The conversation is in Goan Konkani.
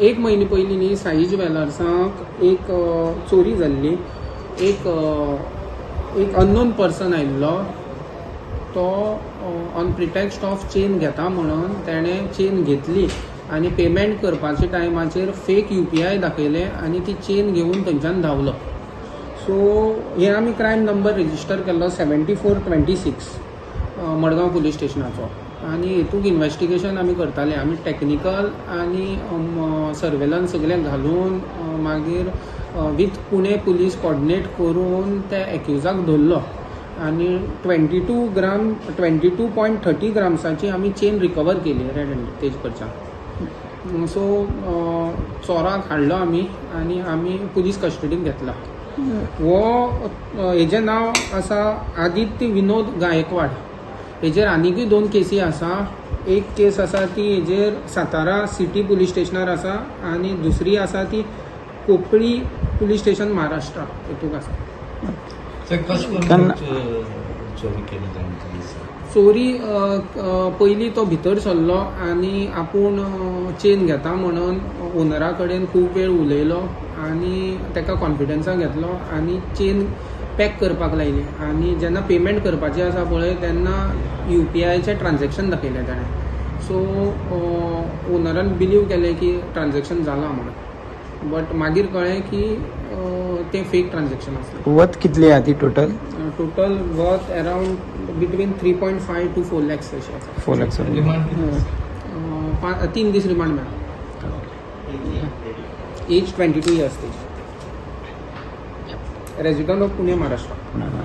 एक म्हयने पयलीं न्ही साई ज्वेलर्साक एक चोरी जाल्ली. एक अननोन पर्सन आयिल्लो. तो ऑन प्रिटेक्स्ट ऑफ चेन घेता म्हणून तेणें चेन घेतली आनी पेमेंट करपाच्या टायमाचेर फेक यूपीआय दाखयलें आनी ती चेन घेवन थंयच्यान धांवलो. सो हे आमी क्रायम नंबर रजिस्टर केल्लो 7426 मडगांव पुलीस स्टेशनाचो आनी हेतूक इन्वेस्टिगेशन आमी करताले. आमी टॅक्निकल आनी सर्वेलन्स सगळें घालून मागीर विथ पुणे पुलीस कॉर्डिनेट करून त्या एक्युजाक धरलो आनी 22 gram, 22.30 ग्राम्साची आमी चेन रिकवर केली रेड हँड तेज कडच्यान. सो चोराक हाडलो आमी आनी आमी पुलीस कस्टडीन घेतला. हो हेजें नांव आसा आदित्य विनोद गायकवाड. हेजेर आनिकूय दोन केसी आसा. एक केस आसा ती हेजेर सातारा सिटी पुलीस स्टेशनार आसा आनी दुसरी आसा ती कोपरी पुलीस स्टेशन, महाराष्ट्रा हेतूक आसा. ते कशें करून चोरी केली ताणें ती? चोरी पयलीं तो भितर सरलो आनी आपूण चेन घेता म्हणून ओनरा कडेन खूब वेळ उलयलो आनी ताका कॉन्फिडन्सान घेतलो आनी चेन पॅक करपाक लायली आनी जेन्ना पेमेंट करपाची आसा पळय, तेन्ना यूपीआयचें ट्रान्झेक्शन दाखयलें ताणें. सो ओनरान बिलीव केलें की ट्रान्झेक्शन जालां म्हणून, बट मागीर कळ्ळें की तें फेक ट्रान्झेक्शन आसलें. वर्थ कितली आहा ती total? Total worth around between 3.5 to 4 lakhs अशें आसा. 4 लॅक्स. रिमांड कितले? 3 दीस रिमांड मेळ्ळा. एज 22 इयर्स तेजी. Resident of Pune, Maharashtra.